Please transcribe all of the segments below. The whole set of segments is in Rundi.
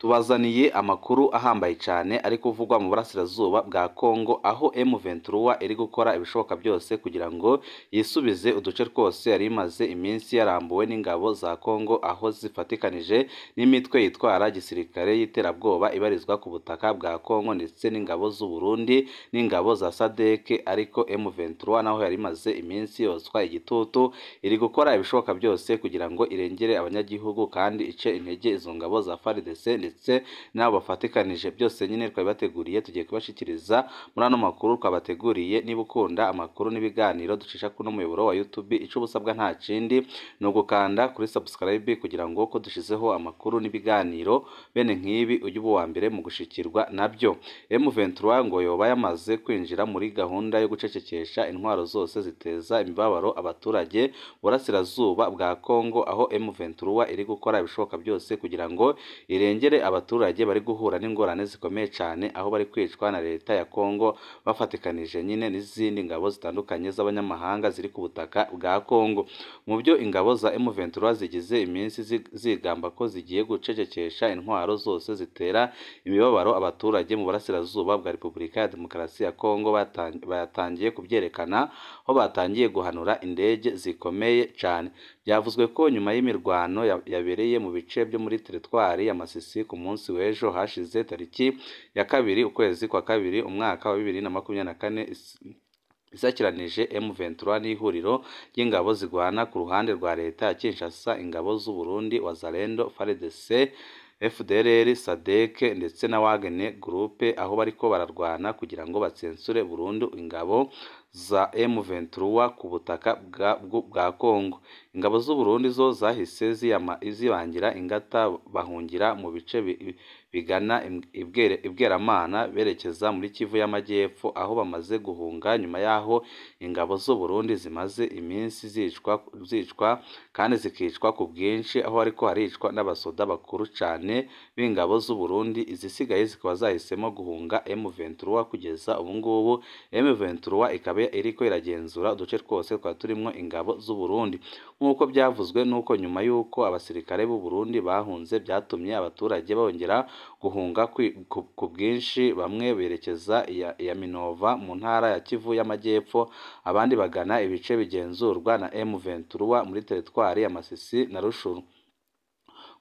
Tubazaniye amakuru ahambaye cyane ari kuvugwa mu burasirazuba bwa Kongo, aho M23 iri gukora ibishoboka byose kugira ngo yisubize uduce twose yari imaze iminsi yarambuwe n'ingabo za Kongo, aho zifatikanije n'imitwe yitwara gisirikare y'iterabwoba ibarizwa ku butaka bwa Kongo ndetse n'ingabo z'u Burundi n'ingabo za SADC. Ariko M23 naho yari imaze iminsi yotswa igitutu, iri gukora ibishoboka byose kugira ngo irengere abanyagihugu kandi ice intege izo ngabo za FARDC ndetse n'abo bafatikanije. Byose nyine twabibateguriye, tugiye kubashikiriza muri ano makuru twabateguriye. Niba ukunda amakuru n'ibiganiro ducisha kuno muyoboro wa YouTube, ico ubusabwa nta kindi ni ugukanda kuri subscribe kugira ngo ko dushizeho amakuru n'ibiganiro bene nk'ibi ujye uba uwa mbere mu gushikirwa nabyo. M23 ngo yoba yamaze kwinjira muri gahunda yo gucecekesha intwaro zose ziteza imibabaro abaturage burasirazuba bwa Kongo, aho M23 iri gukora ibishoboka byose kugira ngo irengere abaturage bari guhura n'ingorane zikomeye cyane, aho bari kwicwa na leta ya Kongo bafatikanije nyine n'izindi ngabo zitandukanye z'abanyamahanga ziri ku butaka bwa Kongo. Mu byo ingabo za M23 zigize iminsi zigamba ko zigiye gucecekesha intwaro zose zitera imibabaro abaturage mu burasirazuba bwa Repubulika ya Demokarasi ya Kongo, batangiye kubyerekana aho batangiye guhanura indege zikomeye cyane. Byavuzwe ko nyuma y'imirwano yabereye mu bice byo muri teritwari ya Masisi ku munsi w'ejo hashize tariki ya 2 ukwezi kwa 2 umwaka wa 2024, isakiranije M23 n'ihuriro ry'ingabo zigwana ku ruhande rwa leta ya Kinshasa, ingabo z'u Burundi, Wazalendo, FARDC, FDLR, SADC ndetse na Wagner Group, aho bariko bararwana kugira ngo batsensure burundu ingabo za M23 ku butaka bwa Kongo. Ingabo z'u Burundi zo zahise zibangira ingata, bahungira mu bice bigana Ibweramana berekeza muri Kivu y'Amajyepfo, aho bamaze guhunga nyuma y'aho ingabo z'u Burundi zimaze iminsi zicwa kandi zikicwa ku bwinshi, aho ariko haricwa n'abasoda bakuru cyane b'ingabo z'u Burundi. Izisigaye zikaba zahisemo guhunga M23. Kugeza ubu ngubu M23 ikaba iriko iragenzura uduce twose twa turimo ingabo z'u Burundi. Nk'uko byavuzwe nuko nyuma y'uko abasirikare b'u Burundi bahunze, byatumye abaturage bongera guhunga ku bwinshi, bamwe berekeza iya Minova mu ntara ya Kivu y'Amajyepfo, abandi bagana ibice bigenzurwa na M23 muri teritwari ya Masisi na Rushuru.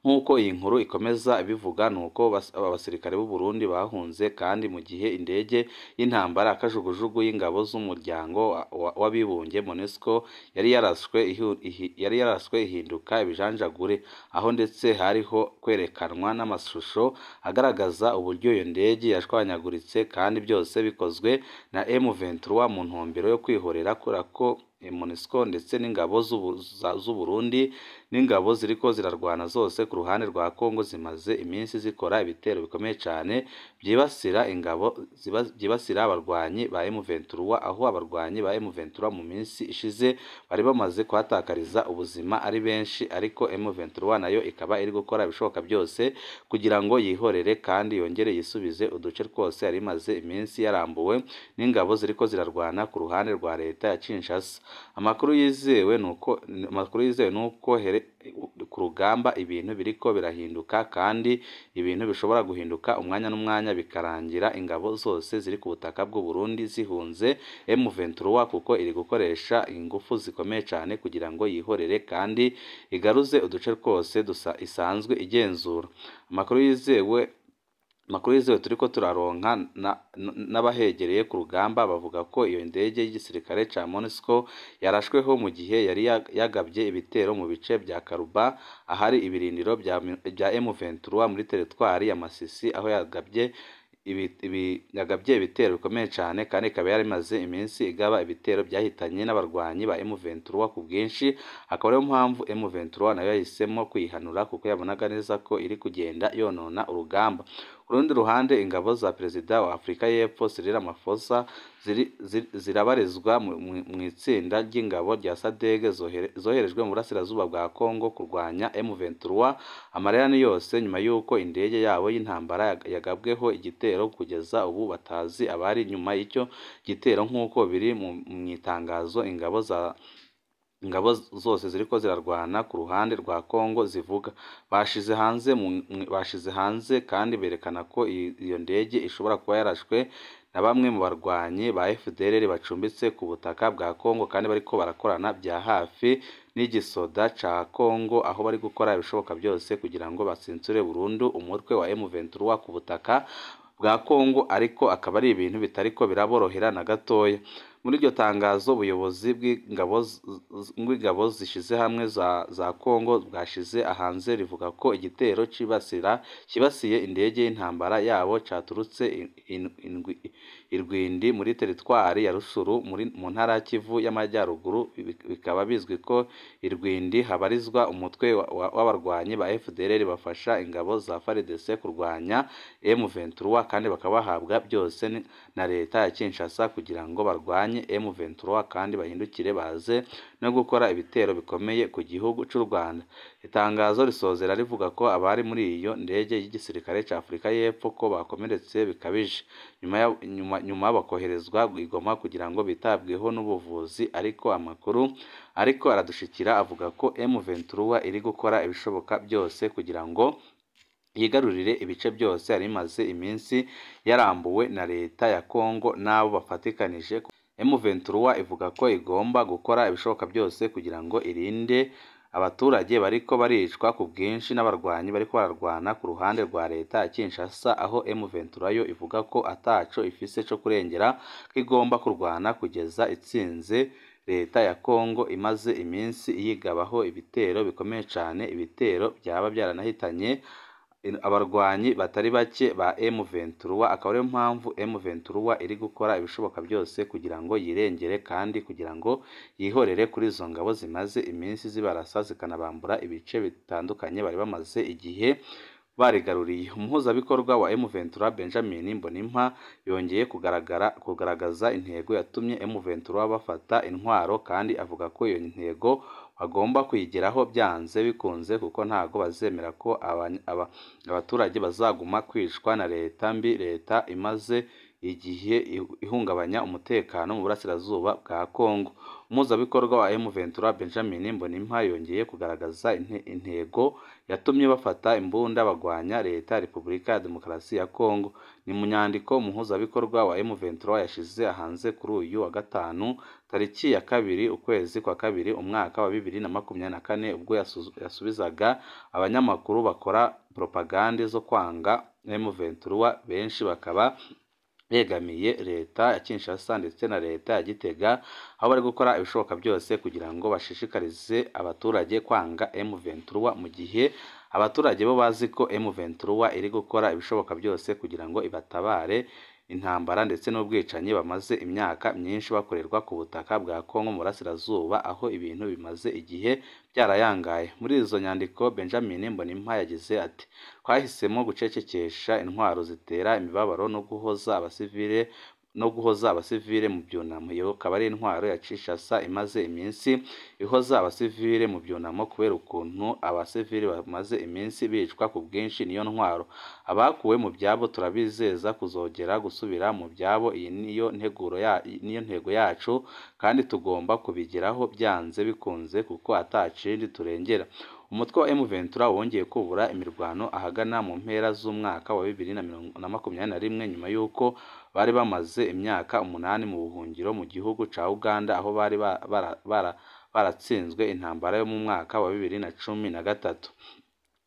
Nk'uko iyi nkuru ikomeza ibivuga, nuko abasirikare b'u Burundi bahunze kandi mu gihe indege y'intambara kajugujugu y'ingabo z'umuryango w'abibumbye MONUSCO yari yaraswe ihinduka ibijanjagure, aho ndetse hariho kwerekanwa n'amashusho agaragaza uburyo iyo ndege yashwanyaguritse, kandi byose bikozwe na M23 mu ntumbero yo kwihorera kubera ko MONUSCO ndetse n'ingabo z'u Burundi n'ingabo ziriko zirarwana zose ku ruhande rwa Kongo zimaze iminsi zikora ibitero bikomeye cyane byibasira ingabo byibasira abarwanyi ba M23, aho abarwanyi ba M23 mu minsi ishize bari bamaze kuhatakariza ubuzima ari benshi. Ariko M23 nayo ikaba iri gukora ibishoboka byose kugira ngo yihorere kandi yongere yisubize uduce twose yari imaze iminsi yarambuwe n'ingabo ziriko zirarwana ku ruhande rwa leta ya Kinshasa. Amakuru yizewe nuko ku rugamba ibintu biriko birahinduka, kandi ibintu bishobora guhinduka umwanya n'umwanya bikarangira ingabo zose ziri ku butaka bw'u Burundi zihunze M23, kuko iri gukoresha ingufu zikomeye cyane kugira ngo yihorere kandi igaruze uduce twose isanzwe igenzura. Amakuru yizewe turiko turaronka n'abahegereye ku rugamba bavuga ko iyo ndege y'igisirikare ca MONUSCO yarashweho mu gihe yari yagabye ibitero mu bice bya Karuba, ahari ibirindiro bya M23 muri teritwari ya Masisi, aho yagabye ibitero bikomeye cyane, kandi ikaba yari imaze iminsi igaba ibitero byahitanye n'abarwanyi ba M23 ku bwinshi. Akaba ariyo mpamvu M23 nayo yahisemo kuyihanura, kuko yabonaga neza ko iri kugenda yonona urugamba. Ku rundi ruhande, ingabo za Perezida wa Afurika y'Epfo Cyril Ramaphosa zirabarizwa mu itsinda ry'ingabo rya SADC zoherejwe mu burasirazuba bwa Kongo kurwanya M23 amarerani yose, nyuma y'uko indege yabo y'intambara yagabweho igitero. Kugeza ubu batazi abari nyuma y'icyo gitero, nk'uko biri mu itangazo ingabo za ingabo zose ziriko zirarwana ku ruhande rwa Kongo zivuga. Bashize hanze kandi berekana ko iyo ndege ishobora kuba yarashwe na bamwe mu barwanyi ba FDLR bacumbitse ku butaka bwa Kongo kandi bariko barakorana bya hafi n'igisoda ca Kongo, aho bari gukora ibishoboka byose kugira ngo batsinsure burundu umutwe wa M23 ku butaka bwa Kongo, ariko akaba ari ibintu bitariko biraborohera na gatoya. Muri iryo tangazo ubuyobozi bw'ingabo zishize hamwe za Kongo bwashize ahanze rivuga ko igitero kibasiye indege y'intambara yabo caturutse Irwindi muri teritwari ya Rushuru mu ntara ya Kivu y'Amajyaruguru. Bikaba bizwi ko Irwindi habarizwa umutwe w'abarwanyi ba FDLR bafasha ingabo za FARDC kurwanya M23, kandi bakaba bahabwa byose na leta ya Kinshasa kugira ngo barwanye M23 kandi bahindukire baze no gukora ibitero bikomeye ku gihugu cy'u Rwanda. Itangazo risozera rivuga ko abari muri iyo ndege y'igisirikare cya Afurika y'Epfo ko bakomeretse bikabije, nyuma bakoherezwa i Goma kugira ngo bitabweho n'ubuvuzi, ariko amakuru ariko aradushikira avuga ko M23 iri gukora ibishoboka byose kugira ngo yigarurire ibice byose yari imaze iminsi yarambuwe na leta ya Kongo n'abo bafatikanije. M23 ivuga ko igomba gukora ibishoboka byose kugira ngo irinde abaturage bariko baricwa ku bwinshi n'abarwanyi bariko bararwana ku ruhande rwa leta ya Kinshasa, aho M23 yo ivuga ko ataco ifise co kurengera, ko igomba kurwana kugeza itsinze leta ya Kongo imaze iminsi iyigabaho ibitero bikomeye cane, ibitero byaba byaranahitanye abarwanyi batari bake ba M23. Akaba ariyo mpamvu M23 iri gukora ibishoboka byose kugira ngo yirengere kandi kugira ngo yihorere kuri izo ngabo zimaze iminsi zibarasa zikanabambura ibice bitandukanye bari bamaze igihe barigaruriye. Umuhuzabikorwa wa M23 Benjamin Mbonimpa yongeye kugaragaza intego yatumye M23 bafata intwaro, kandi avuga ko iyo ntego bagomba kuyigeraho byanze bikunze, kuko ntago bazemera ko abaturage bazaguma kwicwa na leta mbi, leta imaze igihe ihungabanya umutekano mu burasirazuba bwa Kongo. Umuhuzabikorwa wa M23 Benjamin Mbonimpa yongeye kugaragaza intego yatumye bafata imbunda bagwanya leta ya Repubulika ya Demokarasi ya Kongo. Ni mu nyandiko umuhuzabikorwa wa M23 yashize hanze kuri uyu wa gatanu tariki ya 2 ukwezi kwa 2 umwaka wa 2024, ubwo yasubizaga abanyamakuru bakora propagande zo kwanga M23, benshi bakaba begamiye leta ya Kinshasa ndetse na leta ya Gitega, aho bari gukora ibishoboka byose kugira ngo bashishikarize abaturage kwanga M23, mu gihe abaturage bo bazi ko M23 iri gukora ibishoboka byose kugira ngo ibatabare intambara ndetse n'ubwicanyi bamaze imyaka myinshi bakorerwa ku butaka bwa Kongo mu burasirazuba, aho ibintu bimaze igihe byarayangaye. Muri izo nyandiko Benjamin Mbonimpa yagize ati: twahisemo gucecekesha intwaro zitera imibabaro no guhoza abasivile mu byunamo. Iyo akaba ari intwaro ya Kinshasa imaze iminsi ihoza abasivile mu byunamo kubera ukuntu abasivile bamaze iminsi bicwa ku bwinshi. Niyo ntwaro abakuwe mu byabo turabizeza kuzogera gusubira mu byabo. Iyi niyo ntego yacu kandi tugomba kubigeraho byanze bikunze, kuko atakindi turengera. Umutwe wa M23 wongeye kubura imirwano ahagana mu mpera z'umwaka wa 2021, nyuma y'uko bari bamaze imyaka 8 mu buhungiro mu gihugu ca Uganda, aho bari baratsinzwe intambara yo mu mwaka wa 2013.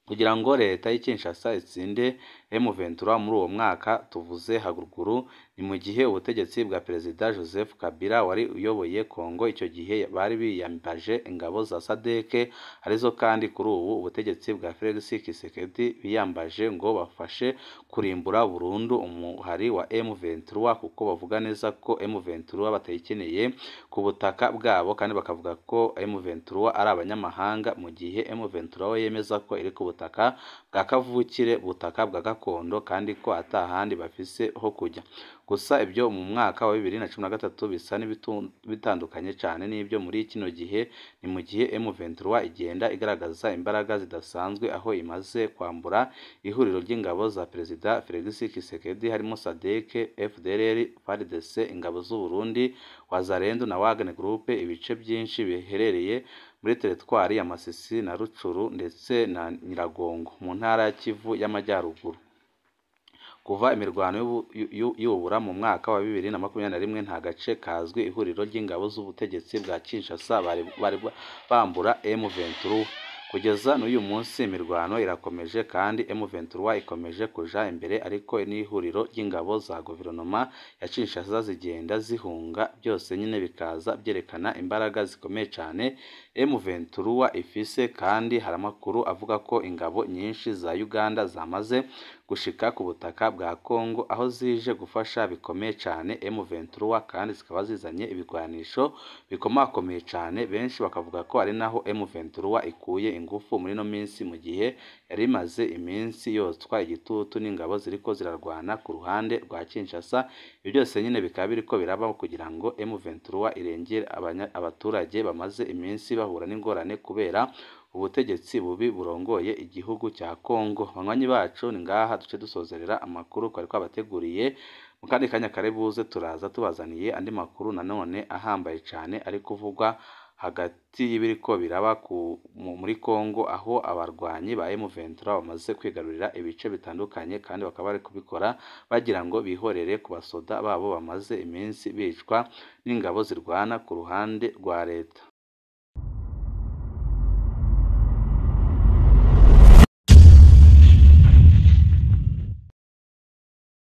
Kugira ngo leta y'i Kinshasa itsinde M23 muri uwo mwaka tuvuze haruguru, ni mu gihe ubutegetsi bwa Perezida Joseph Kabila wari uyoboye Kongo icyo gihe bari biyambaje ingabo za SADC, arizo kandi kuri ubu ubutegetsi bwa Felix Tshisekedi biyambaje ngo bafashe kurimbura burundu umuhari wa M23, kuko bavuga neza ko M23 batayikeneye ku butaka bwabo, kandi bakavuga ko M23 ari abanyamahanga, mu gihe M23 we yemeza ko iri ku butaka bwa kavukire, butaka bwa gakondo, kandi ko atahandi bafise ho kujya. Gusa ibyo mu mwaka wa 2013 bisa n'ibitandukanye cyane n'ibyo muri kino gihe. Ni mu gihe M23 igenda igaragaza imbaraga zidasanzwe, aho imaze kwambura ihuriro ry'ingabo za Perezida Felix Tshisekedi harimo SADC, FDLR, FARDC, ingabo z'u Burundi, Wazalendo na Wagner Group, ibice byinshi biherereye muri teritwari ya Masisi na Rucuru ndetse na Nyiragongo mu ntara ya Kivu y'Amajyaruguru. Kuva imirwano y'ubura mu mwaka wa 2021 nta gace kazwi ihuriro ry'ingabo z'ubutegetsi bwa Kinshasa bari bambura M23. Kugeza n'uyu munsi imirwano irakomeje kandi M23 ikomeje kuja imbere, ariko n'ihuriro ry'ingabo za guverinoma ya Kinshasa zigenda zihunga, byose nyine bikaza byerekana imbaraga zikomeye cyane M23 ifise. Kandi hari amakuru avuga ko ingabo nyinshi za Uganda zamaze gushika ku butaka bwa Congo, aho zije gufasha bikomeye cyane M23, kandi zikaba zizanye ibigwanisho bikomakomeye cyane. Benshi bakavuga ko ari naho M23 ikuye ingufu muri no minsi, mu gihe yari imaze iminsi yotswa igitutu n'ingabo ziriko zirarwana ku ruhande rwa Kinshasa. Ibyo byose nyine bikaba biriko biraba kugira ngo M23 irengere abaturage bamaze iminsi bahura n'ingorane kubera ubutegetsi bubi burongoye igihugu cya Congo. Banywanyi bacu, ni ngaha duce dusozerera amakuru twari twabateguriye. Mu kandi kanya kare buze turaza tubazaniye andi makuru nanone ahambaye cyane ari kuvugwa hagati y'ibiriko biraba muri Congo, aho abarwanyi ba M23 bamaze kwigarurira ibice bitandukanye, kandi bakaba bari kubikora bagira ngo bihorere ku basoda babo bamaze iminsi bicwa n'ingabo zirwana ku ruhande rwa leta.